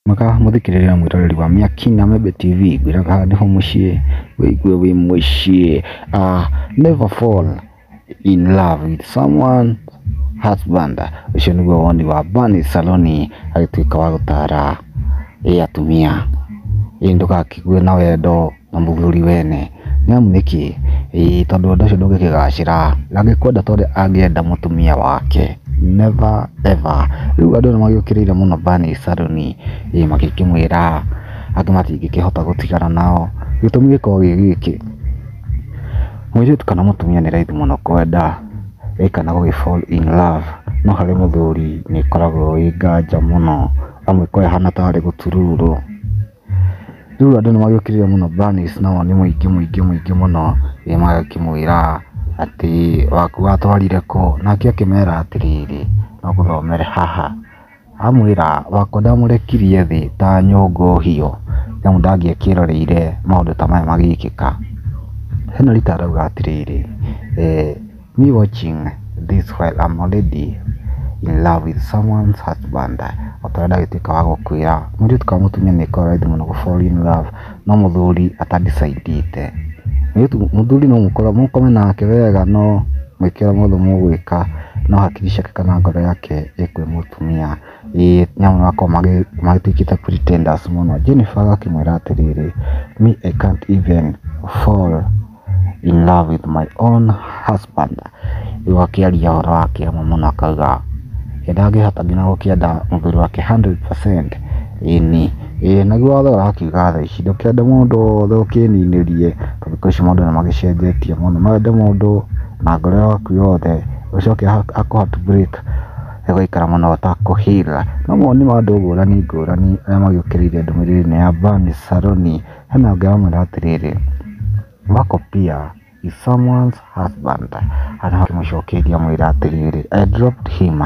Mwega mũthikĩrĩria mwĩroreri wa Mĩaki na Membe TV, ngwĩraga haha nĩho mũciĩ wĩigue wĩ mũciĩ. Never fall in love with someone husband. Ũcio nĩguo woni wa Bani Saloni agĩtuĩka wa gũtara ĩ atumia, ĩ ndũgakĩgue na wendo na mũthuri wene. Nĩ amu nĩkĩ? Ĩ tondũ wendo ũcio ndũngĩkĩgacĩra, ndangĩkwenda ta ũrĩa angĩenda mũtumia wake, never ever. Rĩu andũ nĩ magĩũkĩrĩire mũno Bani Saloni, ĩ magĩkĩmwĩra angĩ matingĩkĩhota gũtigana nao. Gĩtũmi gĩkoragwo gĩ gĩkĩ, mũirĩtu kana mũtumia nĩ raithi mũno kwenda ĩ kana gũgĩ fall in love, no harĩ mũthuri nĩ ĩkoragwo ĩ nganja mũno, amu ĩkoragwo ĩhana tarĩ gũtururwo. Rĩu andũ nĩ magĩũkĩrĩire mũno Bernice na woni mũingĩ mũingĩ mũingĩ mũno, ĩ magakĩmwĩra atĩ waku watwarire kũ, nake akĩmera atĩrĩrĩ, no ngũthomere haha, amwĩra wakwa ndamũrekirie thĩ ta nyũngũ hiũ, nĩamu ndangĩakĩroreire maũndũ ta maya magĩkĩka. Hena rita arauga atĩrĩrĩ, me watching this while I'm already in love with someone's husband. O ta ũrĩa ndagĩtuĩka wa gũkwĩra, mũirĩtu kana mũtumia nĩ ĩkoragwo raithi mũno gũ fall in love no mũthuri ata decide ĩte. Mũirĩtu, mũthuri no mũkome nake wega, no mwĩke ũrĩa mothe mũgwĩka, no hakiri ciake kana ngoro yake ĩ kwĩ mũtumia. Ĩ nĩamu makoragwo magĩtuĩkĩte pretenders mũno. Jennifer agakĩmwĩra atĩrĩrĩ, me I can't even fall in love with my own husband. Rĩu akĩaria ũhoro wake mũno akauga ye ndangĩhota nginya gũkĩenda mũthuri wake 100%. Ĩni ĩ naguo watho ũrakiuga thaa ici ndũkende mũndũ wothe ũkĩninĩrie, tondũ thikũ ici maũndũ nĩ magĩcenjetie mũno. No wende mũndũ na ngoro yaku yothe ũcoke akũ heartbreak ĩgũikara mũno ũtakũ heal. No mawoni ma andũ ngũrani ngũrani arĩa magĩũkĩrĩire ndũmĩrĩri ĩno ya Bani Saloni, hena ũngĩ aramwĩra atĩrĩrĩ, wako pia is someone's husband. Akĩmũcokeria amwĩra atĩrĩrĩ, I dropped him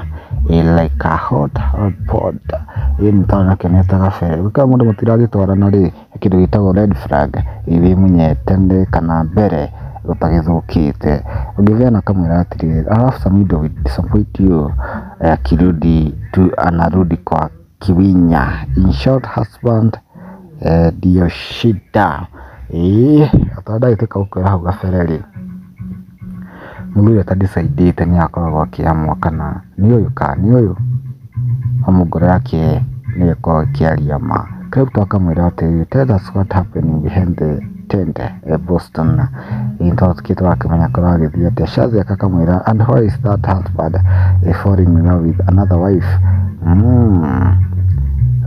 like a hot hot pot. Ĩ nĩ tondũ nĩakĩonete gabere. Gũkĩra mũndũ mũtiragĩtwarana rĩ, he kĩndũ gĩtagwo red flag, wĩmunye tene kana mbere gũtagĩthũkĩte. Ũngĩ Viana akamwĩra atĩrĩrĩ, alafu Samido will disappoint you akirudi tu anarudi kwa kiwinya. In short, husband ndio shida. Ĩĩ ta ndagĩtuĩka gũkwĩra hau gabere rĩ, mũthuri ata decide ĩte nĩ akoragwo akĩamua kana nĩ ũyũ kana nĩ ũyũ, amu ngoro yake nĩyo ĩkoragwo ĩkĩaria ma. Klepto akamwĩra atĩrĩrĩ, tell us what happening behind the tent Boston. Ĩĩ tondũ tũtikĩrĩ tũrakĩmenya kũragĩthiĩ atĩa. Shazia akamwĩra, and why is that husband falling in love with another wife?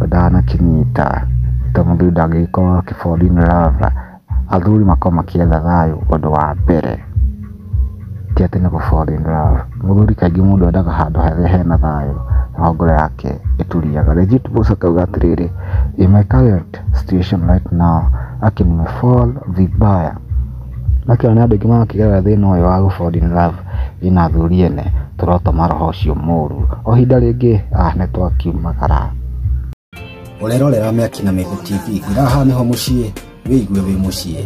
Ndanakĩnyita to mũthuri ndangĩgĩkorwo akĩ fall in love. Athuri makoragwo makĩetha thayũ ũndũ wa mbere, ti atĩ nĩ gũ fall in love. Mũthuri kaingĩ mũndũ endaga handũ harĩa hena thayũ, naho ngoro yake ĩturiaga. Legit Boss akauga atĩrĩrĩ, in my current situation right now, aki nimefall vibaya. Nakĩona nĩ andũ aingĩ marakĩgerera thĩna ũyũ wa gũ fall in love ĩna athuri ene, tũrotoma roho ũcio mũru. O ihinda rĩngĩ nĩ twakiumagara. Ũrerorera Mĩaki na Mĩmbi TV, ngwĩra haha nĩho mũciĩ wĩigue wĩ mũciĩ.